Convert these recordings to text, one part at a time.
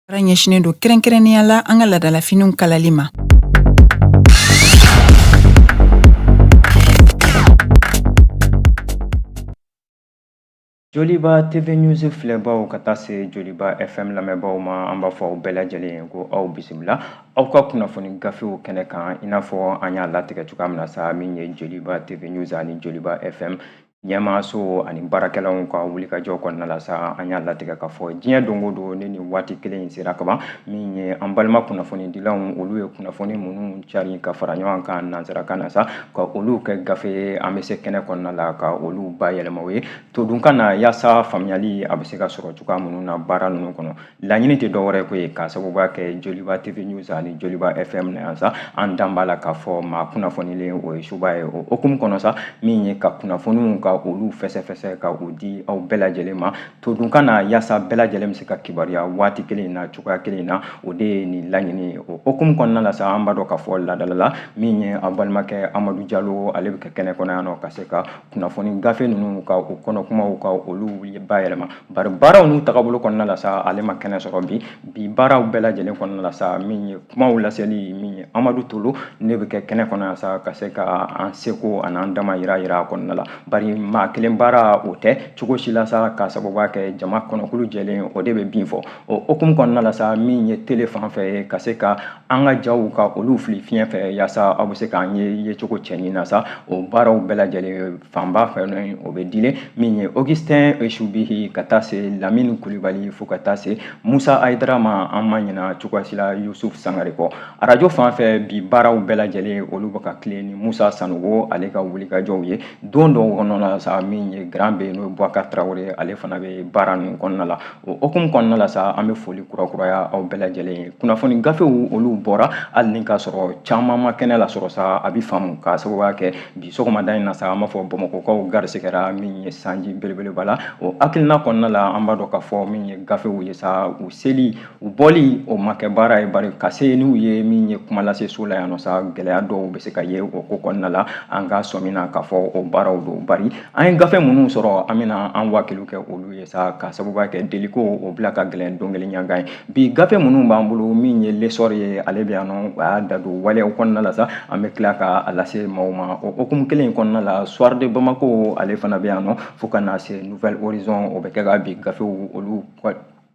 Baara ɲɛsinnen don kɛrɛnkɛrɛnnenya la an ka laadalafiniw kalali ma. Joliba TV News filɛbaw ka taa se Joliba FM lamɛnbaaw ma, an b'a fɔ aw bɛɛ lajɛlen ye ko aw bisimila aw ka kunnafoni gafew kɛnɛ kan. I n'a fɔ an y'a latigɛ cogoya min na sa, min ye Joliba TV News ani Joliba FM ɲɛmaaso ani baarakɛlaw ka wulikajɔ kɔnɔna la sa, an y'a latigɛ k'a fɔ diɲɛ don o don ni nin waati kelen in sera kaban, min ye an balima kunnafonidilaw, olu ye kunnafoni minnu cari ka fara ɲɔgɔn kan nansarakan na sa, ka olu kɛ gafe ye, an bɛ se kɛnɛ kɔnɔna la ka olu bayɛlɛma o ye todunkan na, yaasa faamuyali a bɛ se ka sɔrɔ cogoya minnu na baara ninnu kɔnɔ. Laɲini tɛ dɔwɛrɛ ko ye k'a sababuya kɛ Joliba TV News ani Joliba FM na yan sa, an dan b'a la k'a fɔ maa kunnafonilen o ye suba ye. O hukumu kɔnɔ sa, min ye ka kunnafoniw ka olu fɛsɛfɛsɛ ka u di aw bɛɛ lajɛlen ma todunkan na, yaasa bɛɛ lajɛlen bɛ se ka kibaruya waati kelen in na cogoya kelen in na, o de ye nin laɲini ye. O hukumu kɔnɔna la sa, an b'a dɔn k'a fɔ laadala la, min ye an balimakɛ Amadu Jalo, ale bɛ kɛ kɛnɛ kɔnɔ yan nɔ ka se ka kunnafoni gafe ninnu ka u kɔnɔ kumaw ka olu bayɛlɛma. Bari baaraw n'u tagabolo kɔnɔna la sa, ale ma kɛnɛ sɔrɔ bi. Bi baaraw bɛɛ lajɛlen kɔnɔna la sa, min ye kumaw laseli, min ye Amadu Tolo, ne bɛ kɛ kɛnɛ kɔnɔ yan sa ka se ka an seko an'an dama yira yira a kɔnɔna la. Bari maa kelen baara o tɛ cogo si la sa, ka sababuya kɛ jama kɔnɔkulu jɛlen o de bɛ bin fɔ. O hukumu kɔnɔna la sa, min ye tele fan fɛ ye, ka se ka an ka jaw ka olu fili fiɲɛ fɛ, yaasa aw bɛ se k'an ye yecogo cɛɲi na sa, o baaraw bɛɛ lajɛlen fanba fɛ o bɛ dilen min ye Augustin Esubihi ka taa se Lamini Kulibali fo ka taa se Musa Ayidara ma, an ma ɲina cogoya si la Yusuf Sangare kɔ. Arajo fan fɛ bi baaraw bɛɛ lajɛlen olu bɛ ka tilen ni Musa Sanogo ale ka wulikajɔw ye. Don dɔw kɔnɔna la sa, min ye Grand B n'o ye Boubacar Traoré, ale fana bɛ baara ninnu kɔnɔna la. O hukumu kɔnɔna la sa, an bɛ foli kurakuraya aw bɛɛ lajɛlen ye. Kunnafoni gafew olu bɔra, hali ni k'a sɔrɔ caman ma kɛnɛ lasɔrɔ sa, a bɛ faamu k'a sababuya kɛ bi sɔgɔmada in na sa, an b'a fɔ Bamakɔkaw garisigɛra min ye sanji belebeleba la. O hakilina kɔnɔna la, an b'a dɔn k'a fɔ min ye gafew ye sa, u seli u bɔli o ma kɛ baara ye, bari ka se n'u ye min ye kuma lase so la yan nɔ sa, gɛlɛya dɔw bɛ se ka ye o ko kɔnɔna la. An ka sɔmi na k'a fɔ o baaraw don, bari an ye gafe minnu sɔrɔ, an bɛna an wakilu kɛ olu ye sa, ka sababuya kɛ deliko o bila ka gɛlɛn don kelen ɲangan ye. Bi gafe minnu b'an bolo, min ye L'Essor ye, ale bɛ yan nɔ, a y'a da don waleyaw kɔnɔna la sa, an bɛ tila ka a lase maaw ma. O hukumu kelen in kɔnɔna la, Soir de Bamako ale fana bɛ yan nɔ, fo ka na se Nouvel Horizon, o bɛ kɛ ka bi gafew olu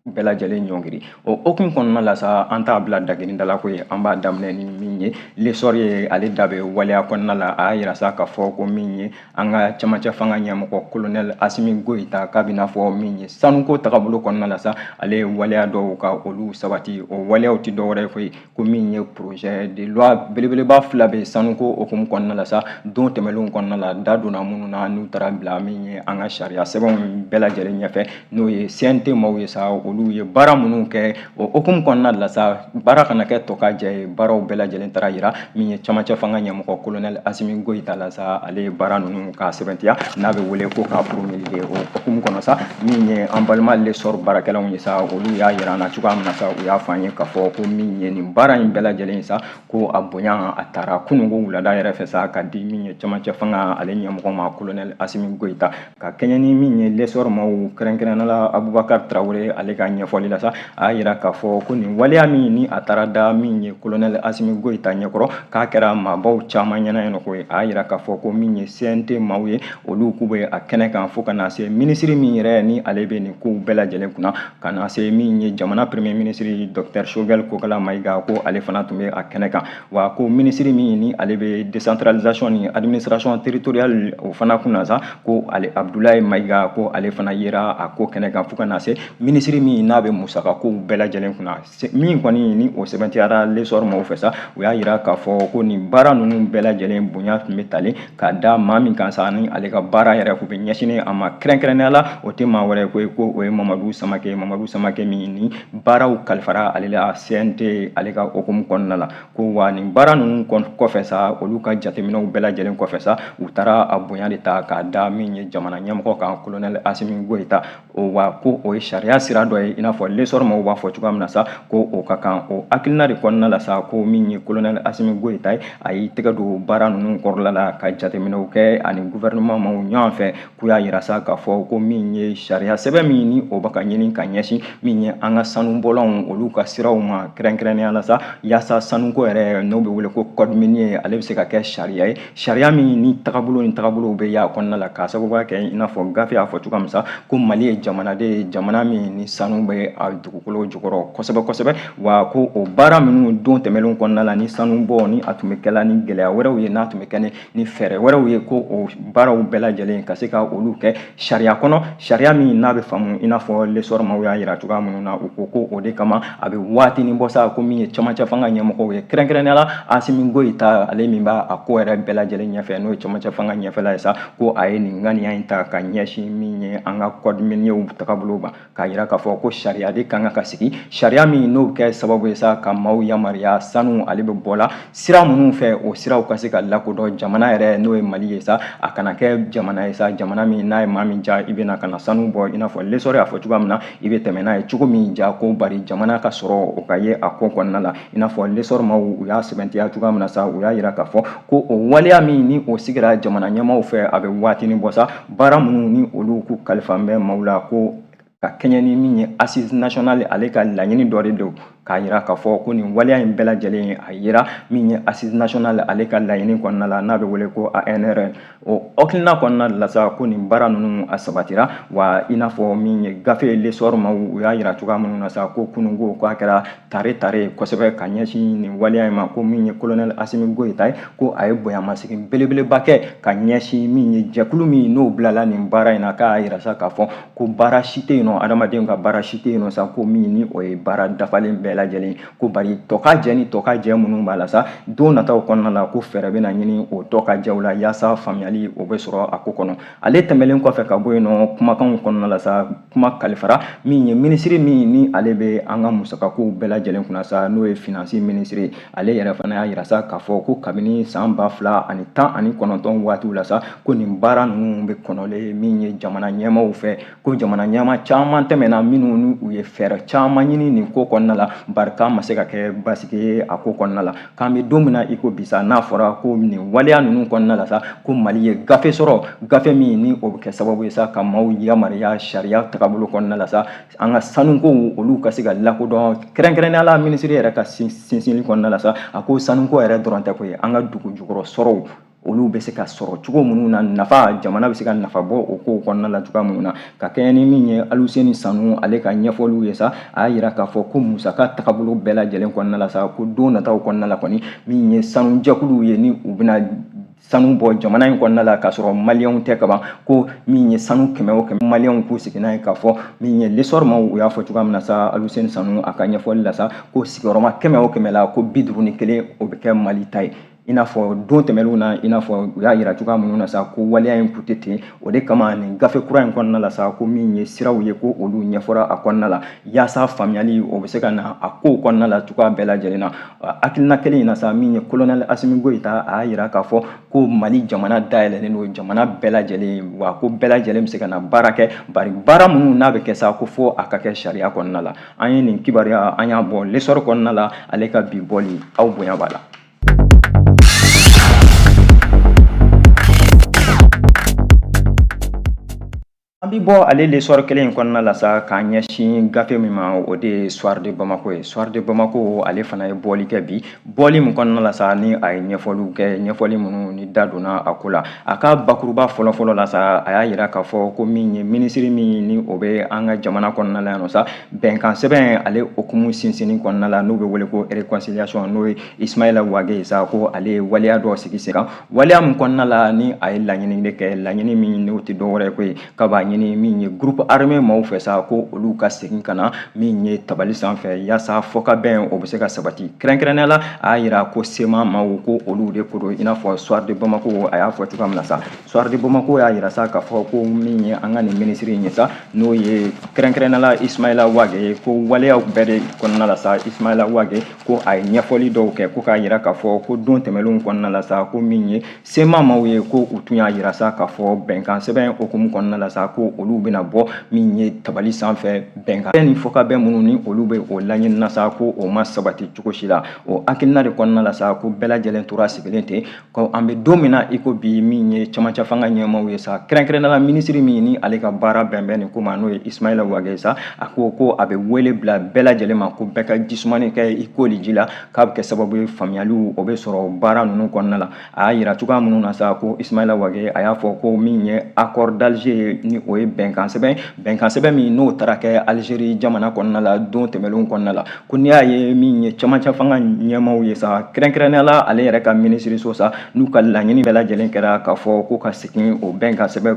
bɛɛ lajɛlen ɲɔngiri. O hukumu kɔnɔna la sa, an t'a bila dagirinda la koyi, an b'a daminɛ ni min ye L'Essor ye, ale da bɛ waleya kɔnɔna la. A y'a yira sa k'a fɔ ko min ye an ka camancɛ fanga ɲɛmɔgɔ colonel Asimi Goyita, k'a bɛ n'a fɔ min ye sanuko tagabolo kɔnɔna la sa, ale ye waleya dɔw ka olu sabati. O waleyaw tɛ dɔwɛrɛ ye koyi, ko min ye projet de loi belebeleba fila bɛ sanuko hukumu kɔnɔna la sa, don tɛmɛnlenw kɔnɔna la da donna minnu na, n'u taara bila min ye an ka sariya sɛbɛnw bɛɛ lajɛlen ɲɛfɛ, n'o ye CNT maaw ye sa, olu ye baara minnu kɛ o hukumu kɔnɔna la sa, baara kana kɛ tɔ ka jɛ ye, baaraw bɛɛ lajɛlen taara yira min ye camancɛ fanga ɲɛmɔgɔ colonel Asimi Goyita la sa, ale ye baara ninnu k'a sɛbɛntiya, n'a bɛ wele ko k'a promulguer. O hukumu kɔnɔ sa, min ye an balima L'Essor baarakɛlaw ye sa, olu y'a yira an na cogoya min na sa, u y'a fɔ an ye k'a fɔ ko min ye nin baara in bɛɛ lajɛlen sa, ko a bonya a taara kununko wulada yɛrɛ fɛ sa, ka di min ye camancɛ fanga ale ɲɛmɔgɔ ma colonel Asimi Goyita, ka kɛɲɛ ni min ye L'Essor maaw kɛrɛnkɛrɛnnenya la Abubakar Traoré ale ka ɲɛfɔli la sa, a y'a yira k'a fɔ ko nin waleya min ni a taara da min ye colonel Asimi Goyita ɲɛkɔrɔ, k'a kɛra maabaw caman ɲɛna yen nɔ koyi. A y'a yira k'a fɔ ko min ye CNT maaw ye, olu k'u bɛ a kɛnɛ kan, fo ka na se minisiri min yɛrɛ ni ale bɛ nin kow bɛɛ lajɛlen kunna, ka na se min ye jamana premier ministre docteur Choguel Kokala Maïga, ko ale fana tun bɛ a kɛnɛ kan. Wa ko minisiri min ni ale bɛ décentralisation ni administration territoriale o fana kunna sa, ko ale Abdoulaye Maïga, ko ale fana yera a ko kɛnɛ kan, fo ka na se minisiri min n'a bɛ musaka kow bɛɛ lajɛlen kunna. Min kɔni ni o sɛbɛntiyara L'Essor maaw fɛ sa, u y'a yira k'a fɔ ko nin baara ninnu bɛɛ lajɛlen bonya tun bɛ talen ka da maa min kan sa, ni ale ka baara yɛrɛ kun bɛ ɲɛsinnen a ma kɛrɛnkɛrɛnnenya la, o tɛ maa wɛrɛ ko ye, ko o ye Mamadu Samake. Mamadu Samake min ni baaraw kalifara ale la CNT ale ka hukumu kɔnɔna la, ko wa nin baara ninnu kɔfɛ sa, olu ka jateminɛw bɛɛ lajɛlen kɔfɛ sa, u taara a bonya de ta k'a da min ye jamana ɲɛmɔgɔ kan colonel Asimi Goyita. O wa ko o ye sariya sira dɔ ye. ye, i n'a fɔ L'Essor maaw b'a fɔ cogoya min na sa, ko o ka kan. O hakilina de kɔnɔna la sa, ko min ye colonel Assimi Goïta ye, a y'i tɛgɛ don baara ninnu kɔrɔla la ka jateminɛw kɛ ani gouvernement maaw ɲɔgɔn fɛ, k'u y'a yira sa k'a fɔ ko min ye sariya sɛbɛn min ni o bɛ ka ɲini ka ɲɛsin min ye an ka sanubɔlanw olu ka siraw ma, kɛrɛnkɛrɛnnenya la sa, yaasa sanuko yɛrɛ n'o bɛ wele ko code minier, ale bɛ se ka kɛ sariya ye, sariya min ni tagabolo ni tagabolow bɛ y'a kɔnɔna la, k'a sababuya kɛ i n'a fɔ gafe y'a fɔ cogoya min sa, ko Mali ye jamanaden ye, jamana min ni sanu bɛ a dugukolo jukɔrɔ kosɛbɛ kosɛbɛ. Wa ko o baara minnu don tɛmɛnlenw kɔnɔna la, ni sanu bɔ ni a tun bɛ kɛla ni gɛlɛya wɛrɛw ye, n'a tun bɛ kɛ ni fɛɛrɛ wɛrɛw ye, ko o baaraw bɛɛ lajɛlen ka se ka olu kɛ sariya kɔnɔ, sariya min n'a bɛ faamu, i n'a fɔ L'Essor maaw y'a yira cogoya minnu na. U ko ko o de kama a bɛ waatinin bɔ sa, ko min ye cɛmancɛ fanga ɲɛmɔgɔw ye, kɛrɛnkɛrɛnnenya la Assimi Goïta, ale min b'a a ko yɛrɛ bɛɛ lajɛlen ɲɛfɛ, n'o ye cɛmancɛ fanga ɲɛfɛla ye sa, ko a ye nin ŋaniya in ta ka ɲɛsin min ye an ka code minier tagabolo ma, k'a yira k'a fɔ ko sariya de kan ka sigi, sariya min n'o bɛ kɛ sababu ye sa ka maaw yamaruya sanu ale bɛ bɔ la sira minnu fɛ, o siraw ka se ka lakodɔn jamana yɛrɛ n'o ye Mali ye sa, a kana kɛ jamana ye sa, jamana min n'a ye maa min ja, i bɛ na ka na sanu bɔ, i n'a fɔ L'Essor y'a fɔ cogoya min na, i bɛ tɛmɛ n'a ye cogo min ja, ko bari jamana ka sɔrɔ o ka ye a ko kɔnɔna la. I n'a fɔ L'Essor maaw u y'a sɛbɛntiya cogoya min na sa, u y'a yira k'a fɔ ko o waleya min ni o sigira jamana ɲɛmaaw fɛ, a bɛ waatinin bɔ sa, baara minnu ni olu k'u kalifa bɛ maaw la, ko ka kɛɲɛ ni min ye assise nationale ale ka laɲini dɔ de don, k'a yira k'a fɔ ko nin waleya in bɛɛ lajɛlen a yira min ye assise nationale ale ka laɲini kɔnɔna la, n'a bɛ wele ko ANR, o hakilina kɔnɔna la sa, ko nin baara ninnu a sabatira. Wa i n'a fɔ min ye gafe L'Essor maaw u y'a yira cogoya minnu na sa, ko kununko k'a kɛra tare tare kosɛbɛ ka ɲɛsin nin waleya in ma, ko min ye colonel Assimi Goïta ye, ko a ye bonyamasegin belebeleba kɛ ka ɲɛsin min ye jɛkulu min n'o bilala nin baara in na, k'a yira sa k'a fɔ ko baara si tɛ yen nɔ, adamadenw ka baara si tɛ yen nɔ sa, ko min ni o ye baara dafalen bɛɛ lajɛlen, ko bari tɔkajɛ ni tɔkajɛ minnu b'a la sa, don nataw kɔnɔna la, ko fɛɛrɛ bɛna ɲini o tɔkajɛw la yaasa faamuyali o bɛ sɔrɔ a ko kɔnɔ. Ale tɛmɛlen kɔfɛ ka bɔ yen nɔ, kumakanw kɔnɔna la sa, kuma kalifara min ye minisiri min ni ale bɛ an ka musakakow bɛɛ lajɛlen kunna sa, n'o ye finance minisiri, ale yɛrɛ fana y'a yira sa k'a fɔ ko kabini san 2019 waatiw la sa, ko nin baara ninnu bɛ kɔnɔlen min ye jamana ɲɛmaaw fɛ, ko jamana ɲɛmaa caman tɛmɛna minnu ni u ye fɛɛrɛ caman ɲini nin ko kɔnɔna la, bari k'a ma se ka kɛ basigi ye a ko kɔnɔna la. K'an bɛ don min na i ko bi sa, n'a fɔra ko nin waleya ninnu kɔnɔna la sa, ko Mali ye gafe sɔrɔ, gafe min ni o bɛ kɛ sababu ye sa ka maaw yamaruya sariya tagabolo kɔnɔna la sa, an ka sanukow olu ka se ka lakodɔn, kɛrɛnkɛrɛnnenya la minisiri yɛrɛ ka sinsinni kɔnɔna la sa, a ko sanuko yɛrɛ dɔrɔn tɛ koyi, an ka dugu jukɔrɔ sɔrɔw olu bɛ se ka sɔrɔ cogo minnu na, nafa jamana bɛ se ka nafa bɔ o kow kɔnɔna la cogoya minnu na. Ka kɛɲɛ ni min ye Aluseni Sanu ale ka ɲɛfɔliw ye sa, a y'a yira k'a fɔ ko musaka tagabolo bɛɛ lajɛlen kɔnɔna la sa, ko don nataw kɔnɔna la kɔni, min ye sanujɛkuluw ye ni u bɛna sanu bɔ jamana in kɔnɔna la k'a sɔrɔ maliyɛnw tɛ kaban, ko min ye sanu 100 o 100 maliyɛnw k'u sigi n'a ye, k'a fɔ min ye L'Essor maaw u y'a fɔ cogoya min na sa, Aluseni Sanu a ka ɲɛfɔli la sa, ko sigiyɔrɔma 100 o 100 la, ko 51 o bɛ kɛ Mali ta ye. I n'a fɔ don tɛmɛnlenw na, i n'a fɔ u y'a yira cogoya minnu na sa, ko waleya in kun tɛ ten, o de kama nin gafe kura in kɔnɔna la sa, ko min ye siraw ye, ko olu ɲɛfɔra a kɔnɔna la yaasa faamuyali o bɛ se ka na a kow kɔnɔna la cogoya bɛɛ lajɛlen na. Hakilina kelen in na sa, min ye colonel Assimi Goïta, a y'a yira k'a fɔ ko Mali jamana dayɛlɛlen don jamana bɛɛ lajɛlen, wa ko bɛɛ lajɛlen bɛ se ka na baara kɛ, bari baara minnu n'a bɛ kɛ sa, ko fo a ka kɛ sariya kɔnɔna la. An ye nin kibaruya an y'a bɔ L'Essor kɔnɔna la, ale ka bi bɔli, aw bonya b'a la. An bɛ bɔ ale L'Essor kelen in kɔnɔna la sa k'an ɲɛsin gafe min ma, o de ye Soir de Bamako ye. Soir de Bamako ale fana ye bɔli kɛ bi, bɔli min kɔnɔna la sa, ni a ye ɲɛfɔliw kɛ, ɲɛfɔli minnu ni da donna a ko la. A ka bakuruba fɔlɔfɔlɔ la sa, a y'a yira k'a fɔ ko min ye minisiri min ni o bɛ an ka jamana kɔnɔna la yan nɔ sa, bɛnkan sɛbɛn ale hukumu sinsinni kɔnɔna la, n'o bɛ wele ko réconciliation, n'o ye Ismaïla Wagué ye sa, ko ale ye waleya dɔ sigi sen kan, waleya min kɔnɔna la ni a ye laɲini de kɛ, laɲini min n'o tɛ dɔwɛrɛ ye koyi, k'a b'a ɲini min ye groupe armé maaw fɛ sa, ko olu ka segin ka na min ye tabali sanfɛ yaasa fɔkabɛn o bɛ se ka sabati. Kɛrɛnkɛrɛnnenya la, a y'a yira ko CMA maaw, ko olu de ko don, i n'a fɔ Soir de Bamako a y'a fɔ cogoya min na sa. Soir de Bamako y'a yira sa k'a fɔ ko min ye an ka nin minisiri in ye sa, n'o ye kɛrɛnkɛrɛnnenya la Ismaïla Wagué ye, ko waleyaw bɛɛ de kɔnɔna la sa, Ismaïla Wagué ko a ye ɲɛfɔli dɔw kɛ, ko k'a yira k'a fɔ ko don tɛmɛnlenw kɔnɔna la sa, ko min ye CMA maaw ye, ko u tun y'a yira sa k'a fɔ bɛnkan sɛbɛn hukumu kɔnɔna la sa, ko ko olu bɛna bɔ min ye tabali sanfɛ bɛnkan ni fɔkabɛn minnu ni olu bɛ o laɲini na sa, ko o ma sabati cogo si la. O hakilina de kɔnɔna la sa, ko bɛɛ lajɛlen tora sigilen ten, ko an bɛ don min na i ko bi, min ye camancɛ fanga ɲɛmaaw ye sa, kɛrɛnkɛrɛnnenya la minisiri min ni ale ka baara bɛn bɛ nin ko ma, n'o ye Ismaïla Wagué sa, a ko ko a bɛ wele bila bɛɛ lajɛlen ma ko bɛɛ ka jisumani kɛ i koli ji la, k'a bɛ kɛ sababu ye faamuyaliw o bɛ sɔrɔ baara ninnu kɔnɔna la. A y'a yira cogoya minnu na sa, ko Ismaïla Wagué a y'a fɔ ko min ye accord d'Alger ye, ni o ye bɛnkan sɛbɛn, bɛnkan sɛbɛn min n'o taara kɛ Algérie jamana kɔnɔna la don tɛmɛnlenw kɔnɔna la, ko n'i y'a ye min ye camancɛ fanga ɲɛmaaw ye sa, kɛrɛnkɛrɛnnenya la ale yɛrɛ ka minisiriso sa, n'u ka laɲini bɛɛ lajɛlen kɛra k'a fɔ ko ka segin o bɛnkan sɛbɛn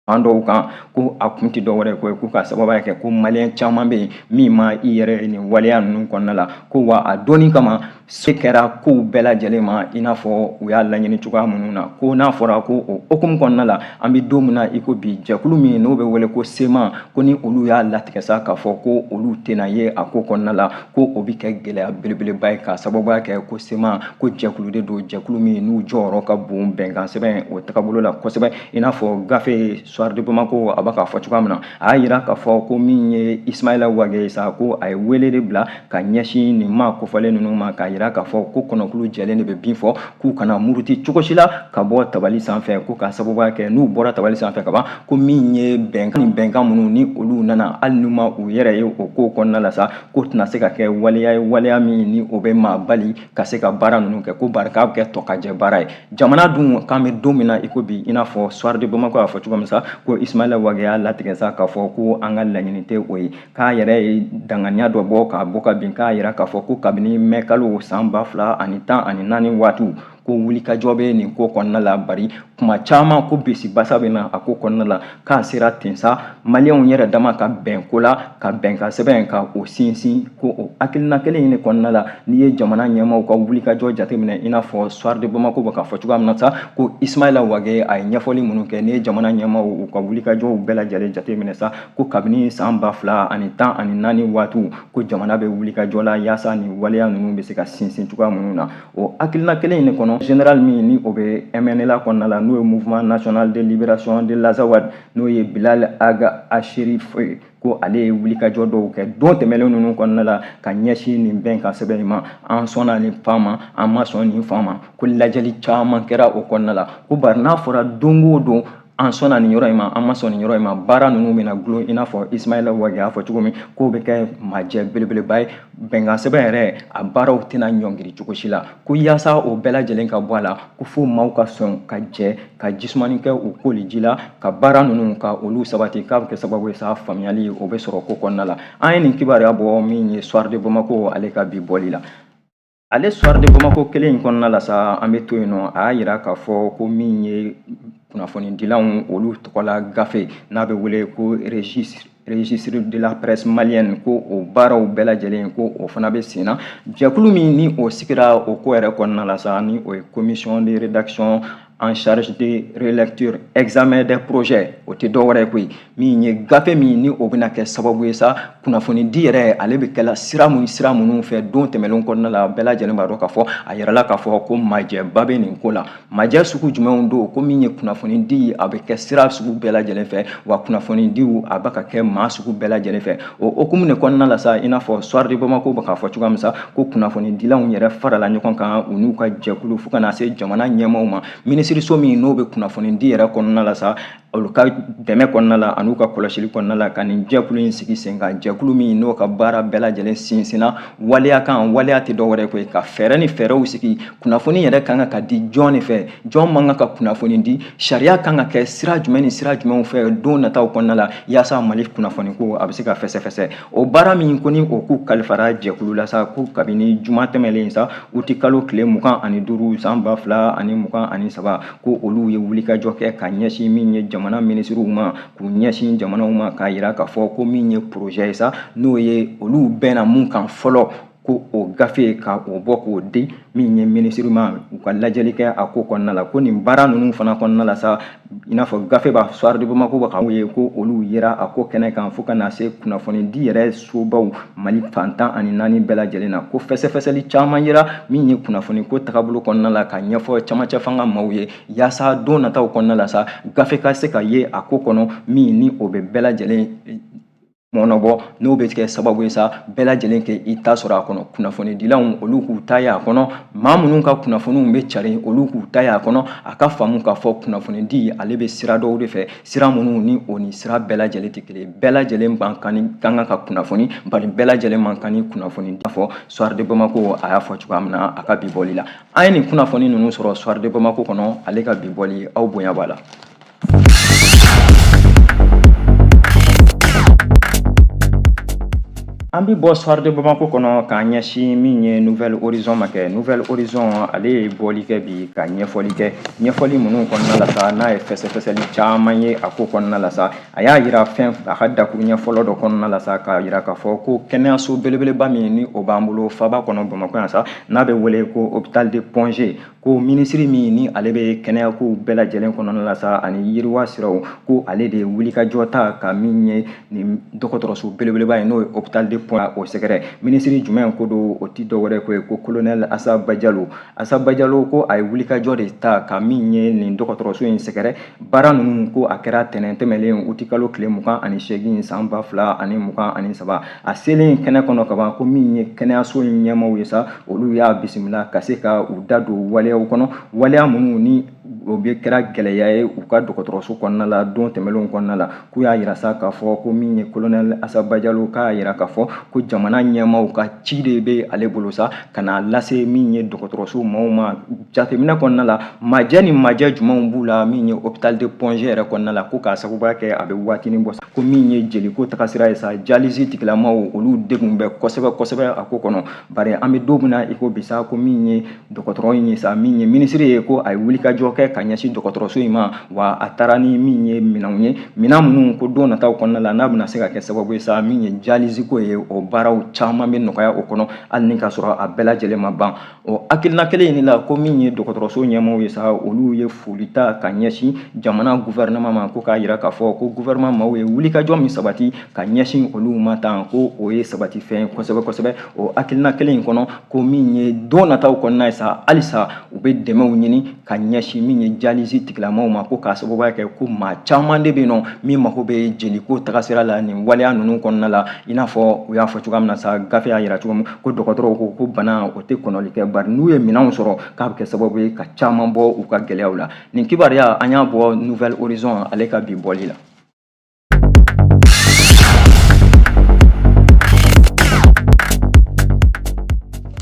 fan dɔw kan, ko a kun tɛ dɔwɛrɛ ko ye ko ka sababuya kɛ ko maliyɛn caman bɛ yen min ma i yɛrɛ nin waleya ninnu kɔnɔna la, ko wa a donni kama se kɛra kow bɛɛ lajɛlen ma i n'a fɔ u y'a laɲini cogoya minnu na. Ko n'a fɔra ko o hukumu kɔnɔna la, an bɛ don min na i ko bi, jɛkulu min n'o bɛ wele ko CMA, ko ni olu y'a latigɛ sa k'a fɔ ko olu tɛna ye a ko kɔnɔna la, ko o bɛ kɛ gɛlɛya belebeleba ye, k'a sababuya kɛ ko CMA ko jɛkulu de don, jɛkulu min n'u jɔyɔrɔ ka bon bɛnkan sɛbɛn o tagabolo la kosɛbɛ, i n'a fɔ gafe Soir de Bamako a b'a k'a fɔ cogoya min na. A y'a yira k'a fɔ ko min ye Ismaïla Wagué sa, ko a ye wele de bila ka ɲɛsin nin maa kofɔlen ninnu ma, k'a yira k'a fɔ ko kɔnɔkulu jɛlen de bɛ bin fɔ, k'u kana muruti cogo si la ka bɔ tabali sanfɛ, ko k'a sababuya kɛ n'u bɔra tabali sanfɛ ka ban, ko min ye bɛnkan ni bɛnkan minnu ni olu nana, hali n'u ma u yɛrɛ ye o ko kɔnɔna la sa, ko tɛna se ka kɛ waleya ye, waleya min ni o bɛ maa bali ka se ka baara ninnu kɛ, ko bari k'a bɛ kɛ tɔkajɛ baara ye jamana dun k'an bɛ don min na i ko bi. I n'a fɔ Soir de Bamako y'a fɔ cogo min sa, ko Ismaïla Wagué y'a latigɛ sa k'a fɔ ko an ka laɲini tɛ o ye, k'a yɛrɛ ye danganiya dɔ bɔ k'a bɔ ka bin, k'a yira k'a fɔ ko kabini mɛ kalo san 2014 waatiw, ko wulikajɔ bɛ nin ko kɔnɔna la, bari kuma caman ko bisibasa bɛ na a ko kɔnɔna la, k'a sera ten sa maliyɛnw yɛrɛ dama ka bɛn ko la, ka bɛnkan sɛbɛn ka o sinsin. Ko o hakilina kelen in de kɔnɔna la, n'i ye jamana ɲɛmaaw ka wulikajɔ jateminɛ, i n'a fɔ Soir de Bamako bɛ k'a fɔ cogoya min na sa, ko Ismaïla Wagué a ye ɲɛfɔli minnu kɛ, n'i ye jamana ɲɛmaaw u ka wulikajɔw bɛɛ lajɛlen jateminɛ sa, ko kabini san 2014 waatiw, ko jamana bɛ wulikajɔ la yaasa nin waleya ninnu bɛ se ka sinsin cogoya minnu na. O hakilina kelen in de kɔnɔ, général min ni o bɛ MNLA kɔnɔna la, n'o ye Mouvement National de Libération de l'Azawad, n'o ye Bilal Ag Acherif ye, ko ale ye wulikajɔ dɔw kɛ don tɛmɛnen ninnu kɔnɔna la ka ɲɛsin nin bɛnkan sɛbɛn in ma, an sɔnna nin fan ma, an ma sɔn nin fan ma, ko lajɛli caman kɛra o kɔnɔna la, ko bari n'a fɔra don o don an sɔnna nin yɔrɔ in ma, an ma sɔn nin yɔrɔ in ma, baara ninnu bɛna gulon, i n'a fɔ Ismaïla Wagué y'a fɔ cogo min, k'o bɛ kɛ majɛ belebeleba ye, bɛnkan sɛbɛn yɛrɛ a baaraw tɛna ɲɔngiri cogo si la. Ko yaasa o bɛɛ lajɛlen ka bɔ a la, ko fo maaw ka sɔn ka jɛ ka jisumani kɛ u koli ji la, ka baara ninnu ka olu sabati, k'a bɛ kɛ sababu ye sa faamuyali o bɛ sɔrɔ ko kɔnɔna la. An ye nin kibaruya bɔ min ye Soir de Bamako ale ka bi bɔli la. Ale Soir de Bamako kelen in kɔnɔna la sa, an bɛ to yen nɔ, a y'a yira k'a fɔ ko min ye kunnafonidilanw olu tɔgɔla gafe n'a bɛ wele ko registre de la presse malienne, ko o baaraw bɛɛ lajɛlen, ko o fana bɛ sen na. Jɛkulu min ni o sigira o ko yɛrɛ kɔnɔna la sa, ni o ye commission de rédaction en charge de relecture examen des projets, o tɛ dɔwɛrɛ ye koyi, min ye gafe min ni o bɛna kɛ sababu ye sa kunnafonidi yɛrɛ ale bɛ kɛla sira mun sira minnu fɛ don tɛmɛnlenw kɔnɔna la. Bɛɛ lajɛlen b'a dɔn k'a fɔ a yirala k'a fɔ ko majɛba bɛ nin ko la. Majɛ sugu jumɛnw don? Ko min ye kunnafonidi a bɛ kɛ sira sugu bɛɛ lajɛlen fɛ, wa kunnafonidiw a bɛ ka kɛ maa sugu bɛɛ lajɛlen fɛ. O hukumu de kɔnɔna la sa, i n'a fɔ Soir de Bamako bɛ k'a fɔ cogoya min sa, ko kunnafonidilanw yɛrɛ farala ɲɔgɔn kan u n'u ka jɛkulu fo ka na se jamana ɲɛmaaw ma, minisiriso min n'o bɛ kunnafonidi yɛrɛ kɔnɔna la sa, olu ka dɛmɛ kɔnɔna la an'u ka kɔlɔsili kɔnɔna la, ka nin jɛkulu in sigi sen kan, jɛkulu min n'o ka baara bɛɛ lajɛlen sinsinna waleya kan. Waleya tɛ dɔwɛrɛ koyi, ka fɛɛrɛ ni fɛɛrɛw sigi, kunnafoni yɛrɛ kan ka di jɔn de fɛ, jɔn man kan ka kunnafoni di, sariya kan ka kɛ sira jumɛn ni sira jumɛnw fɛ don nataw kɔnɔna la, yaasa Mali kunnafoni ko a bɛ se ka fɛsɛfɛsɛ. O baara min ko ni o k'u kalifara jɛkulu la sa, ko kabini juma tɛmɛlen sa, uti kalo tile 25 san 2023, ko olu ye wulikajɔ kɛ ka ɲɛsin min ye jamana minisiriw ma, k'u ɲɛsin jamanaw ma, k'a yira k'a fɔ ko min ye projet ye sa, n'o ye olu bɛnna mun kan fɔlɔ. Ko o gafe ka o bɔ k'o di min ye minisiri ma, u ka lajɛli kɛ a ko kɔnɔna la. Ko nin baara ninnu fana kɔnɔna la sa, i n'a fɔ gafe b'a Soir de Bamako b'a ye ko olu yera a ko kɛnɛ kan, fo ka na se kunnafonidi yɛrɛ sobaw Mali fan 14 bɛɛ lajɛlen na. Ko fɛsɛfɛsɛli caman yera min ye kunnafoni ko tagabolo kɔnɔna la, ka ɲɛfɔ camancɛ fanga maaw ye, yaasa don nataw kɔnɔna la sa, gafe ka se ka ye a ko kɔnɔ min ni o bɛ bɛɛ lajɛlen mɔnɔbɔ, n'o bɛ kɛ sababu ye sa, bɛɛ lajɛlen kɛ i ta sɔrɔ a kɔnɔ. Kunnafonidilaw, olu k'u ta ye a kɔnɔ, maa minnu ka kunnafoniw bɛ cari, olu k'u ta ye a kɔnɔ. A ka faamu k'a fɔ kunnafonidi ale bɛ sira dɔw de fɛ, sira minnu ni o ni sira bɛɛ lajɛlen tɛ kelen. Bɛɛ lajɛlen man kan ni kan ka kunnafoni, bari bɛɛ lajɛlen man kan ni kunnafoni fɔ. Soir de Bamako a y'a fɔ cogoya min na a ka bi bɔli la, an ye nin kunnafoni ninnu sɔrɔ Soir de Bamako kɔnɔ, ale ka bi bɔli. Aw bonya b'a la. An bɛ bɔ Soir de Bamako kɔnɔ k'an ɲɛsin min ye Nouvel Horizon ma kɛ. Nouvel Horizon, ale ye bɔli kɛ bi ka ɲɛfɔli kɛ, ɲɛfɔli minnu kɔnɔna la sa, n'a ye fɛsɛfɛsɛli caman ye a ko kɔnɔna la sa. A y'a yira fɛn a ka dakuruɲɛ fɔlɔ dɔ kɔnɔna la sa, k'a yira k'a fɔ ko kɛnɛyaso belebeleba min ni o b'an bolo faba kɔnɔ Bamakɔ yan sa, n'a bɛ wele ko hôpital de Point G, ko minisiri min ni ale bɛ kɛnɛyakow bɛɛ lajɛlen kɔnɔna la sa ani yiriwa siraw, ko ale de ye wulikajɔ ta ka min ye nin dɔgɔtɔrɔso belebeleba ye, n'o ye hôpital de Point, o sɛgɛrɛ. Minisiri jumɛn ko don? O ti dɔwɛrɛ ko ye ko colonel Asa Bajalo. Asa Bajalo ko a ye wulikajɔ de ta ka min ye nin dɔgɔtɔrɔso in sɛgɛrɛ. Baara ninnu, ko a kɛra tɛnɛn tɛmɛlen, utikalo tile 28 san 2023. A selen kɛnɛ kɔnɔ kaban, ko min ye kɛnɛyaso in ɲɛmaaw ye sa, olu y'a bisimila ka se ka u da don waleyaw kɔnɔ, waleya minnu ni o bɛ kɛra gɛlɛya ye u ka dɔgɔtɔrɔso kɔnɔna la don tɛmɛnlenw kɔnɔna la. K'u y'a yira sa k'a fɔ ko min ye colonel Asa Bajalo, k'a yira k'a fɔ ko jamana ɲɛmaaw ka ci de bɛ ale bolo sa, ka n'a lase min ye dɔgɔtɔrɔso maaw ma. Jateminɛ kɔnɔna la, majɛ ni majɛ jumɛnw b'u la min ye hôpital de Point G yɛrɛ kɔnɔna la? Ko k'a sababuya kɛ a bɛ waatinin bɔ, ko min ye jeliko tagasira ye sa, dialyse tigilamaw, olu degun bɛ kosɛbɛ kosɛbɛ a ko kɔnɔ. Bari an bɛ don min na i ko bi sa, ko min ye dɔgɔtɔrɔ in ye sa, min ye minisiri ye, ko a ye wulikajɔ kɛ ka ɲɛsin dɔgɔtɔrɔso in ma, wa a taara ni min ye minɛnw ye, minɛn minnu ko don nataw kɔnɔna la, n'a bɛna se ka kɛ sababu ye sa, min ye dialyse ko ye, o baaraw caman bɛ nɔgɔya o kɔnɔ, hali ni k'a sɔrɔ a bɛɛ lajɛlen ma ban. O hakilina kelen in de la, ko min ye dɔgɔtɔrɔso ɲɛmaaw ye sa, olu ye foli ta ka ɲɛsin jamana gouvernement ma, ko k'a yira k'a fɔ ko gouvernement maaw ye wulikajɔ min sabati ka ɲɛsin olu ma tan, ko o ye sabati fɛn ye kosɛbɛ kosɛbɛ. O hakilina kelen in kɔnɔ, ko min ye don nataw kɔnɔna ye sa, halisa u bɛ dɛmɛw ɲini ka ɲɛsin min ye dialyse tigilamaw ma, ko k'a sababuya kɛ ko maa caman de bɛ yen nɔ min mako bɛ jeliko tagasira la nin waleya ninnu kɔnɔna la. I n'a fɔ u y'a fɔ cogoya min na sa, gafe y'a yira cogo min ko dɔgɔtɔrɔw ko ko bana o tɛ kɔnɔli kɛ, bari n'u ye minɛnw sɔrɔ, k'a bɛ kɛ sababu ye ka caman bɔ u ka gɛlɛyaw la. Nin kibaruya, an y'a bɔ Nouvel Horizon ale ka bi bɔli la.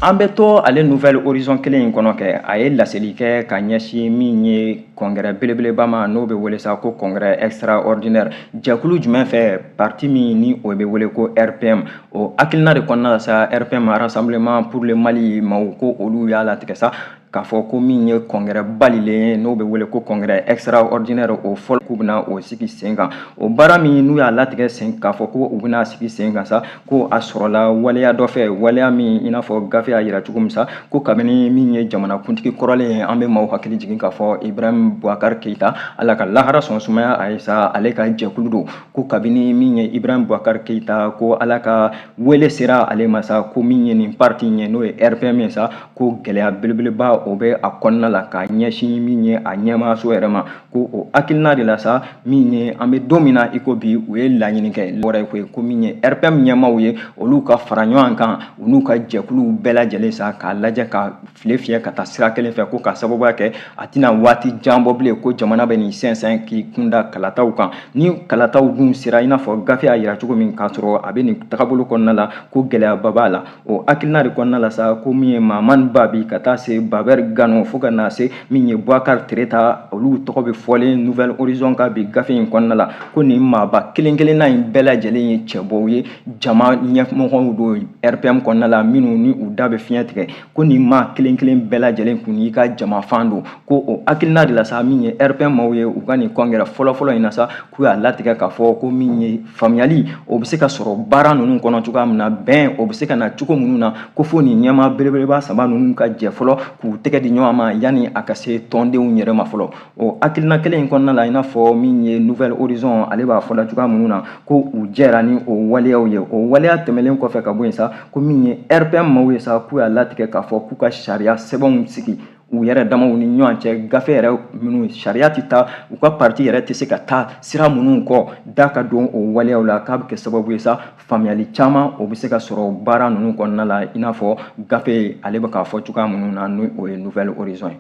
An bɛ to ale Nouvel Horizon kelen in kɔnɔ kɛ. A ye laseli kɛ ka ɲɛsin min ye congrès belebeleba ma, n'o bɛ wele sa ko congrès extraordinaire. Jɛkulu jumɛn fɛ? Parti min ni o bɛ wele ko RPM, o hakilina de kɔnɔna la sa, RPM, Rassemblement pour le Mali maaw, ko olu y'a latigɛ sa k'a fɔ ko min ye congrès balilen ye, n'o bɛ wele ko congrès extraordinaire, o fɔlɔ, k'u bɛna o sigi sen kan. O baara min n'u y'a latigɛ sen k'a fɔ ko u bɛna sigi sen kan sa, ko a sɔrɔla waleya dɔ fɛ, waleya min i n'a fɔ gafe y'a yira cogo min sa, ko kabini min ye jamanakuntigi kɔrɔlen ye, an bɛ maaw hakili jigin k'a fɔ Ibrahim Boubacar Keïta, Ala ka lahara sɔn sumaya a ye sa, ale ka jɛkulu don, ko kabini min ye Ibrahim Boubacar Keïta, ko Ala ka wele sera ale ma sa, ko min ye nin parti ye, n'o ye RPM ye sa, ko gɛlɛya belebeleba o bɛ a kɔnɔna la ka ɲɛsin min ye a ɲɛmaaso yɛrɛ ma. Ko o hakilina de la sa, min ye an bɛ don min na i ko bi, u ye laɲini kɛ wɛrɛ ko ye, ko min ye RPM ɲɛmaaw ye, olu ka fara ɲɔgɔn kan, u n'u ka jɛkuluw bɛɛ lajɛlen sa, k'a lajɛ ka file fiyɛ ka taa sira kelen fɛ, ko k'a sababuya kɛ a tɛna waati jan bɔ bilen ko jamana bɛ nin sɛnsɛn k'i kunda kalataw kan. Ni kalataw dun sera, i n'a fɔ gafe y'a yira cogo min, k'a sɔrɔ a bɛ nin tagabolo kɔnɔna la, ko gɛlɛyaba b'a la. O hakilina de kɔnɔna la sa, ko min ye Mamani Babi ka taa se Babɛri Albert Gano fo ka na se min ye Boubacar Tereta, olu tɔgɔ bɛ fɔlen Nouvel Horizon ka bi gafe in kɔnɔna la. Ko nin maaba kelen kelenna in bɛɛ lajɛlen ye cɛbɔw ye, jama ɲɛmɔgɔw don RPM kɔnɔna la minnu ni u da bɛ fiɲɛ tigɛ. Ko nin maa kelen kelen bɛɛ lajɛlen kun y'i ka jama fan don. Ko o hakilina de la sa, min ye RPM maaw ye u ka nin congrès fɔlɔfɔlɔ in na sa, k'u y'a latigɛ k'a fɔ ko min ye faamuyali o bɛ se ka sɔrɔ baara ninnu kɔnɔ cogoya min na, bɛn o bɛ se ka na cogo minnu na, ko fo nin ɲɛmaa belebeleba saba ninnu ka jɛ fɔlɔ k'u tɛgɛ di ɲɔgɔn ma yanni a ka se tɔndenw yɛrɛ ma fɔlɔ. O hakilina kelen in kɔnɔna la, i n'a fɔ min ye Nouvel Horizon ale b'a fɔ la cogoya minnu na, ko u jɛra ni o waleyaw ye. O waleya tɛmɛlen kɔfɛ ka bɔ yen sa, ko min ye RPM maaw ye sa, k'u y'a latigɛ k'a fɔ k'u ka sariya sɛbɛnw sigi u yɛrɛ damaw ni ɲɔgɔn cɛ, gafe yɛrɛ minnu sariya tɛ taa, u ka parti yɛrɛ tɛ se ka taa sira minnu kɔ, da ka don o waleyaw la, k'a bɛ kɛ sababu ye sa faamuyali caman o bɛ se ka sɔrɔ baara ninnu kɔnɔna la, i n'a fɔ gafe ale bɛ k'a fɔ cogoya minnu na, n'o o ye Nouvel Horizon ye.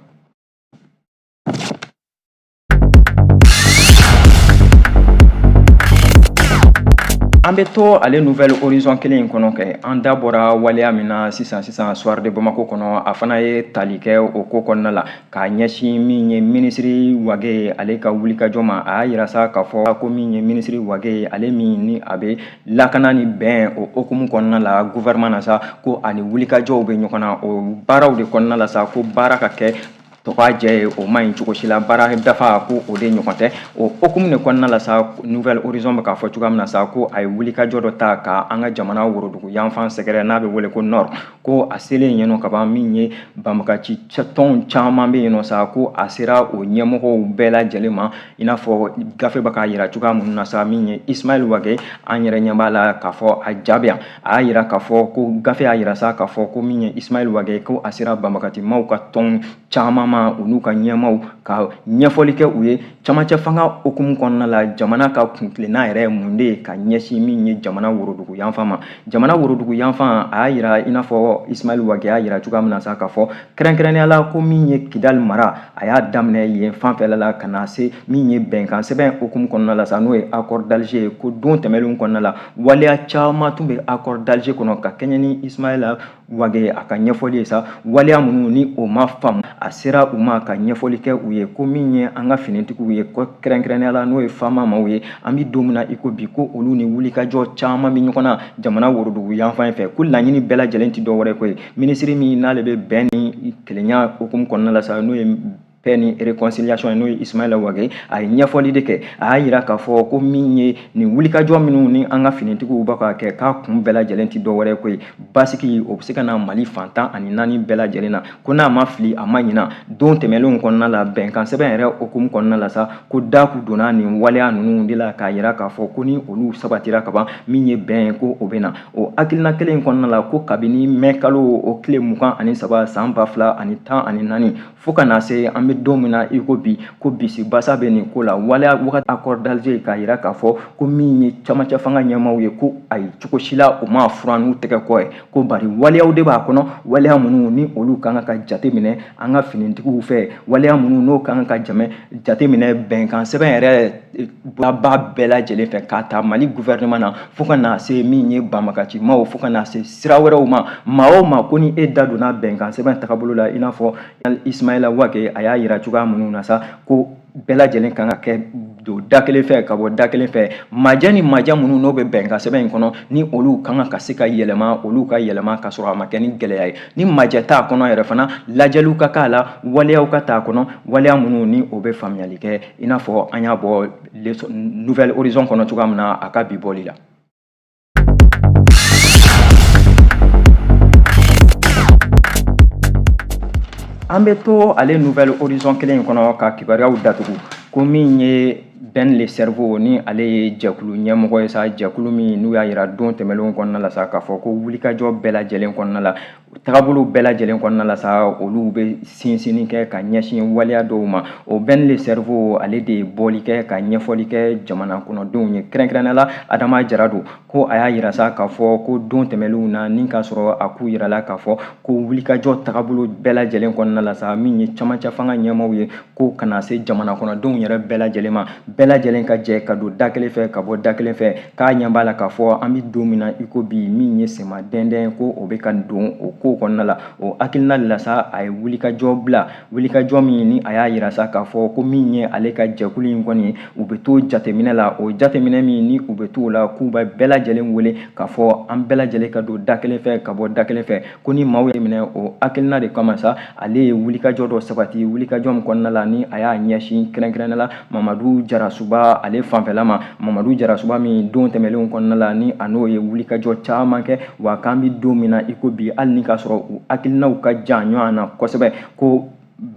An bɛ to ale Nouvel Horizon kelen in kɔnɔ kɛ, an da bɔra waleya min na sisan sisan Soir de Bamako kɔnɔ, a fana ye tali kɛ o ko kɔnɔna la k'a ɲɛsin min ye minisiri Wage ale ka wulikajɔ ma. A y'a yira sa k'a fɔ ko min ye minisiri Wage ale min ni a bɛ lakana ni bɛn o hokumu kɔnɔna la gouvernement na sa, ko ani wulikajɔw bɛ ɲɔgɔn na o baaraw de kɔnɔna la sa, ko baara ka kɛ tɔgɔ jɛ ye, o ma ɲi cogo si la, baara dafa ko o de ɲɔgɔn tɛ. O hokumu de kɔnɔna la sa, Nouvel Horizon bɛ k'a fɔ cogoya min na sa, ko a ye wulikajɔ dɔ ta ka an ka jamana worodugu yanfan sɛgɛrɛ n'a bɛ wele ko Nord. Ko a selen yen nɔ kaban, min ye banbagaci tɔnw caman bɛ yen nɔ sa, ko a sera o ɲɛmɔgɔw bɛɛ lajɛlen ma, i n'a fɔ gafe bɛ k'a yira cogoya minnu na sa, min ye Ismaël Wage, an yɛrɛ ɲɛ b'a la k'a fɔ a jaabi yan. A y'a yira k'a fɔ ko gafe y'a yira sa k'a fɔ ko min ye Ismaël Wage, ko a sera banbagacimaw ka tɔn caman ma, u n'u ka ɲɛmaaw ka ɲɛfɔli kɛ u ye camancɛ fanga hokumu kɔnɔna la, jamana ka kuntilenna yɛrɛ ye mun de ye ka ɲɛsin min ye jamana worodugu yanfan ma. Jamana worodugu yanfan, a y'a yira i n'a fɔ Ismaël Wage y'a yira cogoya min na sa k'a fɔ kɛrɛnkɛrɛnnenya la ko min ye Kidali mara, a y'a daminɛ yen fanfɛla la ka na se min ye bɛnkan sɛbɛn hokumu kɔnɔna la sa, n'o ye accord d'Alger ye. Ko don tɛmɛnlenw kɔnɔna la, waleya caman tun bɛ accord d'Alger kɔnɔ ka kɛɲɛ ni Ismaël Wage a ka ɲɛfɔli ye sa, waleya minnu ni o ma faamu, a sera u ma ka ɲɛfɔli kɛ u ye. Ko min ye an ka finitigiw ye, ko kɛrɛnkɛrɛnnenya la n'o ye FAMa maaw ye, an bɛ don min na i ko bi, ko olu ni wulikajɔ caman bɛ ɲɔgɔn na jamana worodugu yanfan fɛ, ko laɲini bɛɛ lajɛlen tɛ dɔwɛrɛ ko ye minisiri min n'ale bɛ bɛn ni kelenya hokumu kɔnɔna la sa, n'o ye paix ni réconciliation ye, n'o ye Ismaël Wage, a ye ɲɛfɔli de kɛ. A y'a yira k'a fɔ ko min ye nin wulikajɔ minnu ni an ka finitigiw bɛ ka kɛ, k'a kun bɛɛ lajɛlen tɛ dɔwɛrɛ ko ye basigi o bɛ se ka na Mali fan 14 bɛɛ lajɛlen na. Ko n'a ma fili a ma ɲina, don tɛmɛnlenw kɔnɔna la bɛnkan sɛbɛn yɛrɛ hokumu kɔnɔna la sa, ko da kun donna nin waleya ninnu de la k'a yira k'a fɔ ko ni olu sabatira kaban, min ye bɛn ye ko o bɛ na. O hakilina kelen kɔnɔna la, ko kabini mɛ kalo o tile 23 san 2014 fo ka na se an bɛ don min na i ko bi, ko bisibasa bɛ nin ko la waleya wagati accord d'Alger, k'a yira k'a fɔ ko min ye camancɛ fanga ɲɛmaaw ye, ko ayi cogo si la o ma furan n'u tɛgɛ kɔ ye, ko bari waleyaw de b'a kɔnɔ, waleya minnu ni olu kan ka jate minɛ an ka finitigiw fɛ, waleya minnu n'o kan ka jate minɛ bɛnkan sɛbɛn yɛrɛ ba bɛɛ lajɛlen fɛ, k'a ta Mali gouvernement na fo ka na se min ye banbagacimaw, fo ka na se sira wɛrɛw ma, maa o maa ko ni e da donna bɛnkan sɛbɛn tagabolo la, i n'a fɔ Ismaël Wage a y'a yira cogoya minnu na sa, ko bɛɛ lajɛlen kan ka kɛ don da kelen fɛ ka bɔ da kelen fɛ, majɛ ni majɛ minnu n'o bɛ bɛnkan sɛbɛn in kɔnɔ, ni olu kan ka se ka yɛlɛma, olu ka yɛlɛma ka sɔrɔ a ma kɛ ni gɛlɛya ye. Ni majɛ t'a kɔnɔ yɛrɛ fana, lajɛliw ka k'a la, waleyaw ka t'a kɔnɔ, waleya minnu ni o bɛ faamuyali kɛ, i n'a fɔ an y'a bɔ Nouvel Horizon kɔnɔ cogoya min na a ka bi bɔli la. An bɛ to ale Nouvel Horizon kelen in kɔnɔ ka kibaruyaw datugu, ko min ye Ben le Cerveau ni ale ye jɛkulu ɲɛmɔgɔ ye sa, jɛkulu min n'u y'a yira don tɛmɛnlenw kɔnɔna la sa k'a fɔ ko wulikajɔ bɛɛ lajɛlen kɔnɔna la, tagabolo bɛɛ lajɛlen kɔnɔna la sa, olu bɛ sinsinni kɛ ka ɲɛsin waleya dɔw ma. O Ben le Cerveau ale de ye bɔli kɛ ka ɲɛfɔli kɛ jamana kɔnɔdenw ye, kɛrɛnkɛrɛnnenya la Adama Jara don, ko a y'a yira sa k'a fɔ ko don tɛmɛnlenw na ni k'a sɔrɔ a k'u yirala k'a fɔ ko wulikajɔ tagabolo bɛɛ lajɛlen kɔnɔna la sa, min ye camancɛ fanga ɲɛmaaw ye, ko kana se jamana kɔnɔdenw yɛrɛ bɛɛ lajɛlen ma, Bɛɛ lajɛlen ka jɛ ka don da kelen fɛ ka bɔ da kelen fɛ. K'a ɲɛ b'a la k'a fɔ an bɛ don min na i ko bi, min ye sema dɛndɛn ko o bɛ ka don o ko kɔnɔna la. O hakilina de la sa, a ye wulikajɔ bila, wulikajɔ min ni a y'a yira sa k'a fɔ ko min ye ale ka jɛkulu in kɔni, u bɛ to jateminɛ la. O jateminɛ min ni u bɛ to o la, k'u bɛ bɛɛ lajɛlen wele k'a fɔ an bɛɛ lajɛlen ka don da kelen fɛ ka bɔ da kelen fɛ, ko ni maaw ye minɛ. O hakilina de kama sa, ale ye wulikajɔ dɔ sabati, wulikajɔ min kɔnɔna la ni a y'a ɲɛsin kɛrɛnkɛrɛnnenya la Mamadu Jarasuba ale fanfɛla ma. Mamadu Jarasuba min don tɛmɛnlenw kɔnɔna la ni a n'o ye wulikajɔ caman kɛ, wa k'an bɛ don min na i ko bi, hali ni k'a sɔrɔ u hakilinaw ka jan ɲɔgɔn na kosɛbɛ, ko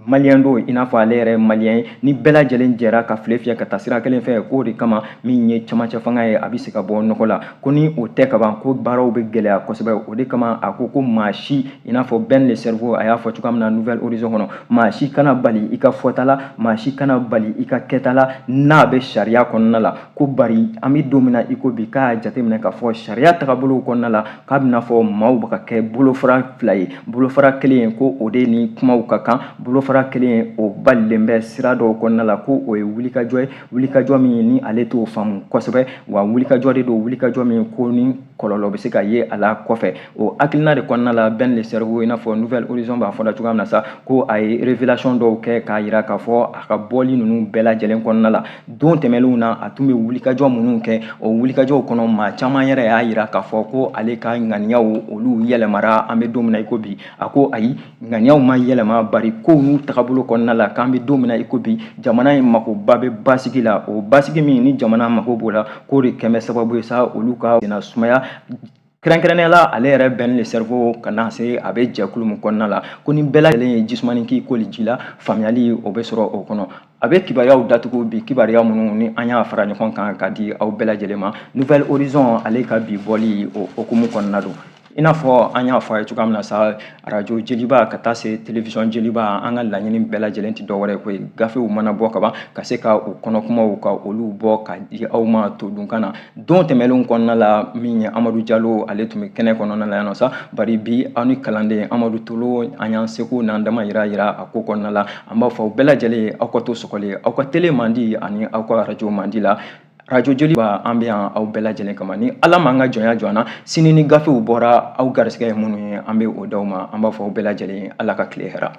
maliyɛn don i n'a fɔ ale yɛrɛ maliyɛn ye, ni bɛɛ lajɛlen jɛra ka file fiyɛ ka taa sira kelen fɛ, k'o de kama min ye camancɛ fanga ye, a bɛ se ka bɔ nɔgɔ la. Ko ni o tɛ kaban, ko baaraw bɛ gɛlɛya kosɛbɛ. O de kama a ko ko maa si, i n'a fɔ Ben le Cerveau a y'a fɔ cogoya min na Nouvel Horizon kɔnɔ, maa si kana bali i ka fɔta la, maa si kana bali i ka kɛta la n'a bɛ sariya kɔnɔna la. Ko bari an bɛ don min na i ko bi, k'a y'a jateminɛ k'a fɔ sariya tagabolow kɔnɔna la, k'a bɛna fɔ maaw bɛ ka kɛ bolofara fila ye. Bolofara kelen, ko o de ni kumaw ka kan, bolofara kelen, o balilen bɛ sira dɔw kɔnɔna la. Ko o ye wulikajɔ ye, wulikajɔ min ni ale t'o faamu kosɛbɛ, wa wulikajɔ de don, wulikajɔ min ko ni kɔlɔlɔ bɛ se ka ye a la kɔfɛ. O hakilina de kɔnɔna la, Ben le Cerveau, i n'a fɔ Nouvel Horizon b'a fɔla cogoya min na sa, ko a ye révélation dɔw kɛ k'a yira k'a fɔ a ka bɔli ninnu bɛɛ lajɛlen kɔnɔna la, don tɛmɛnlenw na, a tun bɛ wulikajɔ minnu kɛ, o wulikajɔw kɔnɔ, maa caman yɛrɛ y'a yira k'a fɔ ko ale ka ŋaniyaw olu yɛlɛmara. An bɛ don min na i ko bi, a ko ayi, ŋaniyaw ma yɛlɛma, bari kow n'u tagabolo kɔnɔna la, k'an bɛ don min na i ko bi, jamana in makoba bɛ basigi la. O basigi min ni jamana mako b'o la, k'o de kɛn bɛ sababu ye sa olu ka senna sumaya, kɛrɛnkɛrɛnnenya la ale yɛrɛ Ben le Cerveau ka na se a bɛ jɛkulu min kɔnɔna la. Ko ni bɛɛ lajɛlen ye jisumani k'i koli ji la, faamuyali o bɛ sɔrɔ o kɔnɔ. A bɛ kibaruyaw datugu bi, kibaruya minnu ni an y'a fara ɲɔgɔn kan ka di aw bɛɛ lajɛlen ma Nouvel Horizon ale ka bi bɔli o hukumu kɔnɔna don. I n'a fɔ an y'a fɔ a ye cogoya min na sa, arajo Jeliba ka taa se télévision Jeliba, an ka laɲini bɛɛ lajɛlen tɛ dɔwɛrɛ ye koyi, gafew mana bɔ kaban, ka se ka u kɔnɔkumaw ka olu bɔ ka di aw ma todunkan na. Don tɛmɛnlenw kɔnɔna la, min ye Amadu Jalo, ale tun bɛ kɛnɛ kɔnɔna la yan nɔ sa, bari bi aw ni kalanden Amadu Tolo, an y'an seko n'an dama yira yira a ko kɔnɔna la. An b'a fɔ aw bɛɛ lajɛlen ye, aw ka to sɔgɔlen aw ka télé mandi ani aw ka arajo mandi la. Arajo Jeliba, an bɛ yan aw bɛɛ lajɛlen kama. Ni Ala m'an ka jɔnya jɔ an na, sini ni gafew bɔra, aw garisɛgɛ ye minnu ye, an bɛ o d'aw ma. An b'a fɔ aw bɛɛ lajɛlen ye, Ala ka tile hɛrɛ.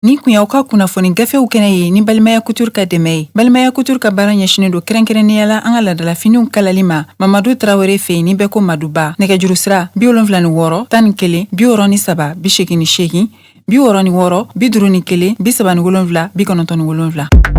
Nin kun y'aw ka kunnafoni gafew kɛnɛ ye ni Balimaya Couture ka dɛmɛ ye. Balimaya Couture ka baara ɲɛsinnen don kɛrɛnkɛrɛnnenya la an ka laadalafiniw kalali ma Mamadu Tarawele fɛ yen ni bɛɛ ko Maduba. Nɛgɛjuru sira 76 11 63 88, 66 51 37 97.